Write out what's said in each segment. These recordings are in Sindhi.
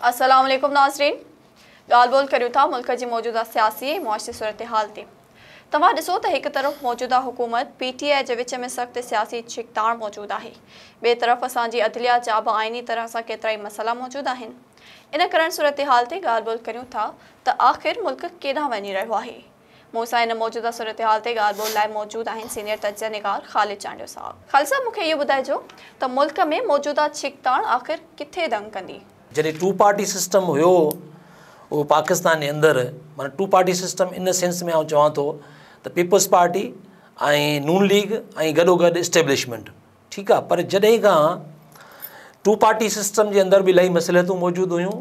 السلام عليڪم ناظرين، ڳالهه ٻولهه ڪريون ٿا ملڪ جي موجوده سياسي ۽ معاشي صورتحال تي. توهان ڏسو ته هڪ طرف موجوده حڪومت پي ٽي آء جي وچ ۾ سخت سياسي ڇڪتاڻ موجود آهي، ٻئي طرف اسان جي عدليه جا به آئيني طرح سان ڪيترائي مسئلا موجود آهن. ان ڪرنٽ صورتحال تي ڳالهه ٻولهه ڪريون ٿا ته آخر ملڪ ڪيڏانهن وڃي رهيو آهي. مون سان ان موجوده صورتحال تي ڳالهه ٻولهه لاء موجود آهن سينيئر تجزيه نگار خالد چانڊيو صاحب. خالد صاحب مون کي اهو ٻڌائجو ته ملڪ ۾ موجوده ڇڪتاڻ آخر ڪٿي دنگ ڪندي؟ جڏهن ٽو پارٽي سسٽم هيو اهو پاڪستان جي اندر معنيٰ ٽو پارٽي سسٽم ان سينس ۾ آئون چوان ٿو ته پيپلز پارٽي ۽ نون ليگ ۽ گڏوگڏ اسٽيبلشمينٽ ٺيڪ آ پر جڏهن کان ٽو پارٽي سسٽم جي اندر به الاهي مصلحتون موجود هيون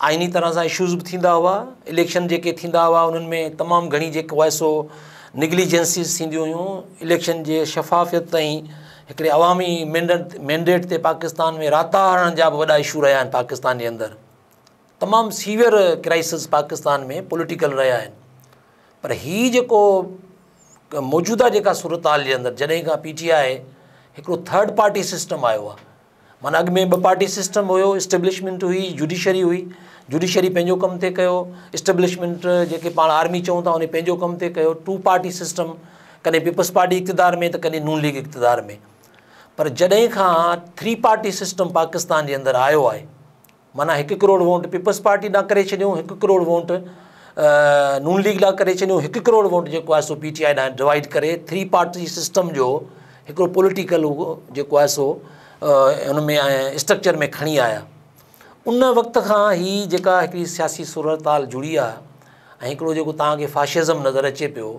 آئيني طرح سان اشوز به ٿيندا هئا اليڪشن جيڪي ٿيندا هئا انهن ۾ تمام گهڻي جيڪو آهي سو نگليجنسيز ٿينديون هيون اليڪشن جي شفافيت تائين هڪڙي عوامي مينڊيٽ تي پاڪستان ۾ راتا هڻڻ جا به وڏا اشو رهيا آهن پاڪستان جي اندر تمام سيويئر ڪرائسز پاڪستان ۾ پوليٽيڪل رهيا آهن پر هي جيڪو موجوده جيڪا صورتحال جي اندر جڏهن کان پي ٽي آء هڪڙو ٿرڊ پارٽي سسٽم آيو آهي معنيٰ اڳ ۾ ٻه پارٽي سسٽم هيو اسٽيبلشمينٽ هئي جوڊيشري هئي جوڊيشري پنهنجو ڪم ٿي ڪيو اسٽيبلشمينٽ جيڪي پاڻ آرمي چئون ٿا ان پنهنجو ڪم ٿي ڪيو ٽو پارٽي سسٽم ڪڏهن پيپلز پارٽي اقتدار ۾ ته ڪڏهن نون ليگ اقتدار ۾ پر جڏهن کان ٿري پارٽي سسٽم پاڪستان جي اندر آيو آهي معنيٰ هڪ ڪروڙ ووٽ پيپلز پارٽي ڏانهن ڪري ڇڏيون، هڪ ڪروڙ ووٽ نون ليگ ڏانهن ڪري ڇڏيون، هڪ ڪروڙ ووٽ جيڪو آهي سو پي ٽي آء ڏانهن ڊوائيڊ ڪري ٿري پارٽي سسٽم جو هڪڙو پوليٽيڪل جيڪو آهي سو ان ۾ اسٽرڪچر ۾ کڻي آيا. ان وقت کان هي جيڪا هڪڙي سياسي صورتحال جڙي آهي ۽ هڪڙو جيڪو توهان کي فاشزم نظر اچي پيو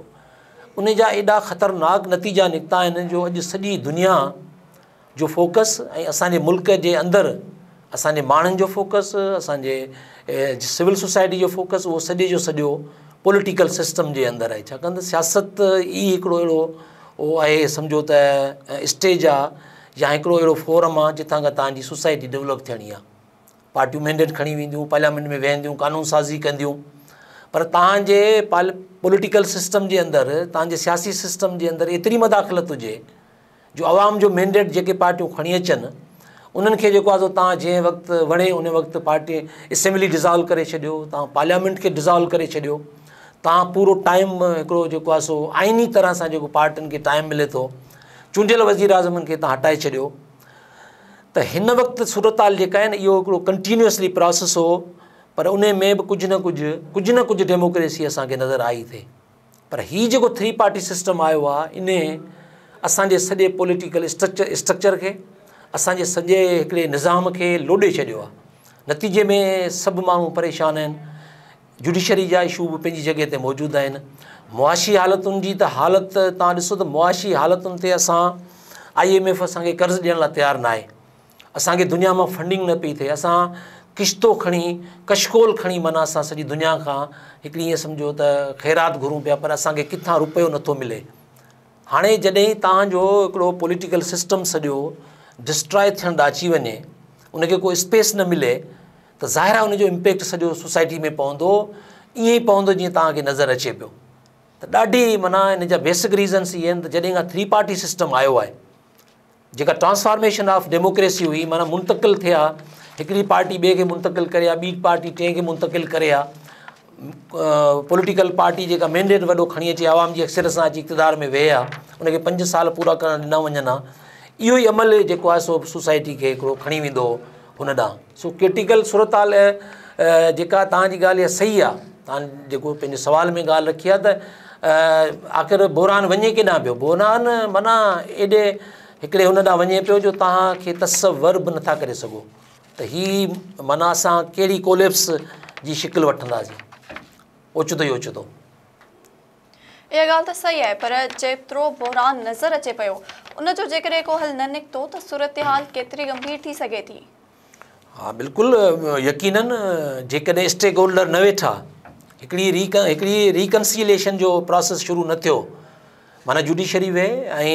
ان جا ايڏا خطرناڪ نتيجا نڪتا آهن جو اڄ سڄي دنيا جو فوڪس ۽ اسان جي ملڪ جي اندر اسان جي ماڻهن جو فوڪس اسان جي سول سوسائٽي جو فوڪس اهو سڄي جو سڄو پوليٽيڪل سسٽم جي اندر آهي ڇاڪاڻ ته سياست ئي هڪڙو اهڙو اهو آهي سمجهو ته اسٽيج آهي يا هڪڙو اهڙو فورم آهي جتان کان توهان جي سوسائٽي ڊولپ ٿيڻي آهي پارٽيون مينڊيٽ کڻي وينديون پارليامينٽ ۾ ويهنديون قانون سازي ڪنديون پر توهان جي پوليٽيڪل سسٽم جي اندر توهان جي سياسي سسٽم جي اندر ايتري مداخلت هجي جو عوام جو مينڊيٽ جيڪي پارٽيون کڻي اچن انهن کي جيڪو آهي سو توهان جنهن وقت وڻي ان وقت پارٽي اسيمبلي ڊزالو ڪري ڇڏيو توهان پارليامينٽ کي ڊزالو ڪري ڇڏيو توهان پورو ٽائيم هڪڙو جيڪو آهي سو آئيني طرح سان جيڪو پارٽين کي ٽائيم ملي ٿو چونڊيل وزير اعظمن کي توهان هٽائي ڇڏيو ته هن وقت صورتحال جيڪا آهي نه اهو هڪڙو ڪنٽينيوسلي پراسيس هو پر ان ۾ به ڪجهه نه ڪجهه ڪجهه نه ڪجهه ڊيموڪريسي اسان کي نظر آئي ٿي پر هي جيڪو ٿري پارٽي سسٽم آيو آهي انهي اسان جي سڄي پوليٽيڪل اسٽرڪچر کي اسان جي سڄي هڪڙي نظام کي لوڏي ڇڏيو آهي نتيجي ۾ سڀ ماڻهو پريشان آهن جوڊيشري جا اشو به پنهنجي جڳهه تي موجود آهن معاشي حالتن جي ته حالت توهان ڏسو ته معاشي حالتن تي اسان I M F اسان کي قرض ڏيڻ لاء تيار ناهي اسان کي دنيا مان فنڊنگ نه پئي ٿئي اسان ڪشتو کڻي ڪشڪول کڻي معنيٰ اسان سڄي دنيا کان هڪڙي ائين سمجهو ته خيرات گهرون پيا پر اسان کي ڪٿان روپيو نٿو ملي هاڻي جڏهن توهان جو هڪڙو پوليٽيڪل سسٽم سڄو ڊسٽرائي ٿيڻ ڏانهن اچي وڃي ان کي ڪو اسپيس نه ملي ته ظاهر آهي ان جو امپيڪٽ سڄو سوسائٽي ۾ پوندو ائين ئي پوندو جيئن توهان کي نظر اچي پيو ته ڏاڍي معنيٰ ان جا بيسڪ ريزنس اهي آهن ته جڏهن کان ٿري پارٽي سسٽم آيو آهي جيڪا ٽرانسفارميشن آف ڊيموڪريسي هئي معنيٰ منتقل ٿئي ها هڪڙي پارٽي ٻئي کي منتقل ڪري ها ٻي پارٽي ٽئين کي منتقل ڪري ها پوليٽيڪل پارٽي جيڪا مينڊيٽ وڏو کڻي اچي عوام جي اڪثريت سان اچي اقتدار ۾ ويهي ها ان کي پنج سال پورا ڪرڻ ڏنا وڃن ها اهو ئي عمل جيڪو آهي سو سوسائٽي کي هڪڙو کڻي ويندو هو هن ڏانهن سو ڪرٽيڪل صورتحال جيڪا توهان جي ڳالهه اها صحيح آهي توهان جيڪو پنهنجي سوال ۾ ڳالهه رکي آهي ته آخر بحران وڃي ڪيڏانهن پيو بحران معنيٰ ايڏي هڪڙي هن ڏانهن وڃي پيو جو توهان کي تصور به نٿا ڪري سگهو ته هي معنيٰ اسان ڪهڙي ڪوليپس جي شڪل وٺنداسين اوچتو ئي اوچتو. اها ڳالهه ته صحيح آهي پر جيترو بحران نظر اچي پيو ان جو جيڪڏهن ڪو حل نه نڪتو ته صورتحال ڪيتري ڳنڀير ٿي سگهي ٿي. ها بلڪل يقينن جيڪڏهن اسٽيڪ هولڊر نه ويٺا هڪڙي هڪڙي ريڪنسيليشن جو پراسيس شروع نه ٿيو معنيٰ جوڊيشري ويهي ۽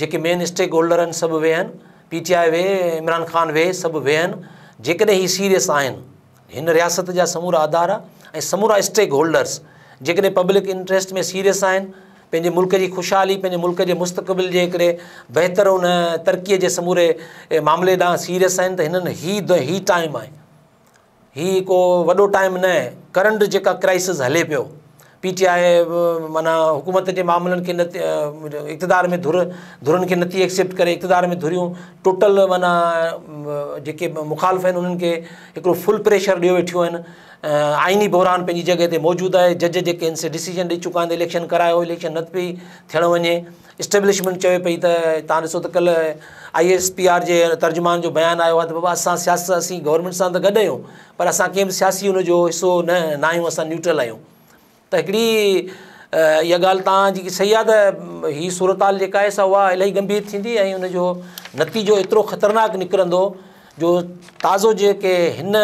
جيڪي مين اسٽيڪ هولڊر آهن سڀ ويهن پي ٽي آء ويهي عمران خان ويهي سڀ ويهن جيڪڏهن هي سيريس آهن هن رياست جا سمورا ادارا ۽ سمورا اسٽيڪ هولڊرس جيڪڏهن پبلڪ انٽريسٽ ۾ سيريس آهن، پنهنجي ملڪ جي خوشحالي، پنهنجي ملڪ جي مستقبل جي هڪڙي بهتر ان ترقي جي سموري معاملي ڏانهن سيريس آهن ته هنن هي هي ٽائيم آهي. هي ڪو وڏو ٽائيم نه ڪرنٽ جيڪا ڪرائسس هلي پيو پي ٽي آء معنيٰ حڪومت جي معاملن کي نه اقتدار ۾ ڌر ڌرن کي نٿي ايڪسيپٽ ڪري اقتدار ۾ ڌريون ٽوٽل معنيٰ جيڪي مخالف آهن انهن کي هڪڙو فل پريشر ڏيو ويٺيون آهن آئيني بحران پنهنجي جڳهه تي موجود آهي جج جيڪي آهن سي ڊسيزن ڏئي چڪا آهن اليڪشن ڪرايو اليڪشن نه پئي ٿيڻ وڃي اسٽيبلشمينٽ چوي پئي ته توهان ڏسو ته ڪلهه I S P R جي ترجمان جو بيان آيو آهي ته بابا اسان سياست اسين گورنمينٽ سان ته گڏ آهيون پر اسان ڪنهن به سياسي ان جو حصو نه نه آهيون اسان نيوٽرل آهيون ته هڪڙي اها ڳالهه توهان جي صحيح آهي ته هي صورتحال جيڪا آهي سا اها الاهي گنڀير ٿيندي ۽ ان جو نتيجو ايترو خطرناڪ نڪرندو جو تازو جيڪي هن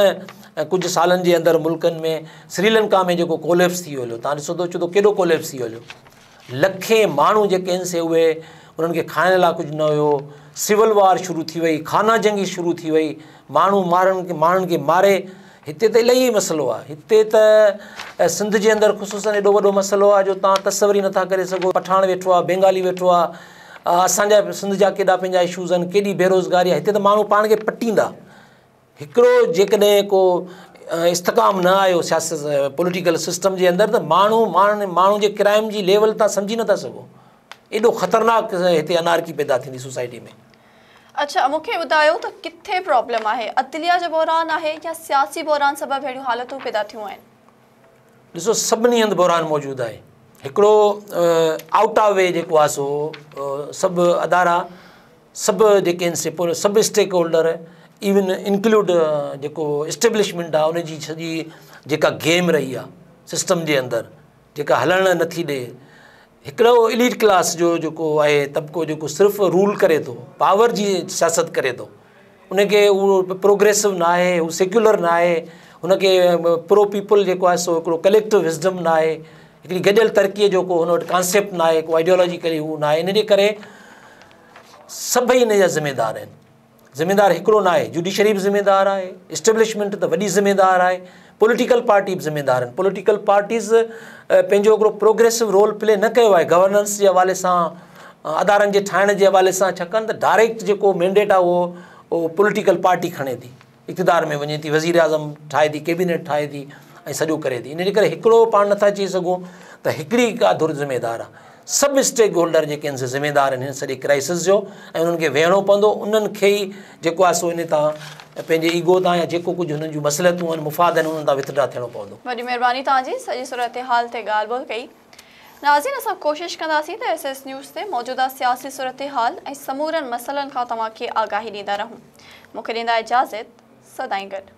ڪجهه سالن جي اندر ملڪن ۾ سريلنڪا ۾ جيڪو ڪوليپس ٿي ويو توهان ڏسو ته اوچتو ڪيڏو ڪوليپس ٿي ويو لکين ماڻهو جيڪي آهن سي اهي انهن کي کائڻ لاء ڪجهه نه هيو سول وار شروع ٿي وئي خانه جنگي شروع ٿي وئي ماڻهو مارن ماڻهن کي ماري هتي ته الاهي مسئلو آهي هتي ته سنڌ جي اندر خصوصن ايڏو وڏو مسئلو آهي جو توهان تصور ئي نٿا ڪري سگهو پٺاڻ ويٺو آهي بينگالي ويٺو آهي اسانجا سنڌ جا ڪيڏا پنهنجا اشوز آهن ڪيڏي بيروزگاري آهي هتي ته ماڻهو پاڻ کي پٽيندا هڪڙو جيڪڏهن ڪو استحڪام نه آيو سياست پوليٽيڪل سسٽم جي اندر ته ماڻهو ماڻهن ماڻهو جي ڪرائم جي ليول توهان سمجهي نٿا سگهو ايڏو خطرناڪ هتي انارڪي پيدا ٿيندي سوسائٽي ۾. اڇا مون کي ٻڌايو ته ڪٿي پرابلم آهي عدليه جو بحران آهي يا سياسي بحران سبب اهڙيون حالتون پيدا ٿيون آهن؟ ڏسو سڀني هنڌ بحران موجود آهي هڪڙو آئوٽ آف وي جيڪو آهي سو سڀ ادارا سڀ جيڪي آهن سي سڀ اسٽيڪ هولڊر ايون انڪلوڊ جيڪو اسٽيبلشمينٽ آهي ان جي سڄي جيڪا گيم رهي آهي سسٽم جي اندر جيڪا هلڻ نٿي ڏي هڪڙو اليٽ ڪلاس جو جيڪو آهي طبقو جيڪو صرف رول ڪري ٿو پاور جي سياست ڪري ٿو ان کي اهو پروگريسو نه آهي هو سيڪيولر نه آهي هن کي پرو پيپل جيڪو آهي سو هڪڙو ڪليڪٽو وزڊم نه آهي هڪڙي گڏيل ترقيء جو ڪو هن وٽ ڪانسيپٽ نه آهي ڪو آئيڊيالاجيڪلي هو نه آهي ان جي ڪري سڀئي ان جا ذميدار آهن ذميدار هڪڙو نه آهي جوڊيشري به ذميدار آهي اسٽيبلشمينٽ ته وڏي ذميدار آهي پوليٽيڪل پارٽي به ذميدار آهن پوليٽيڪل پارٽيز پنهنجو هڪڙو پروگريسو رول پلي نه ڪيو آهي گورننس جي حوالي سان ادارن جي ٺاهڻ جي حوالي سان ڇاڪاڻ ته ڊائريڪٽ جيڪو مينڊيٽ آهي اهو پوليٽيڪل پارٽي کڻي ٿي اقتدار ۾ وڃي ٿي، وزيراعظم ٺاهي ٿي، ڪيبينيٽ ٺاهي ٿي ۽ سڄو ڪري ٿي. ان جي ڪري هڪڙو پاڻ نٿا چئي سگهون ته هڪڙي ڪا ڌر ذميدار آهي. سڀ اسٽيڪ هولڊر جيڪي آهن سي ذميدار آهن هن سڄي ڪرائسس جو ۽ انهن کي ويهڻو پوندو انهن کي ئي جيڪو آهي سو ان تان پنهنجي ايگو تان يا جيڪو ڪجهه هنن جون مصلحتون آهن مفاد آهن انهن تان وٿڊرا ٿيڻو پوندو. وڏي مهرباني توهان جي سڄي صورتحال تي ڳالهه ٻولهه ڪئي. ناظرين اسان ڪوشش ڪنداسين ته ايس ايس نيوز تي موجوده سياسي صورتحال ۽ سمورن مسئلن کان توهان کي آگاهي ڏيندا رهون. مون کي ڏيندا اجازت سدائين گڏ.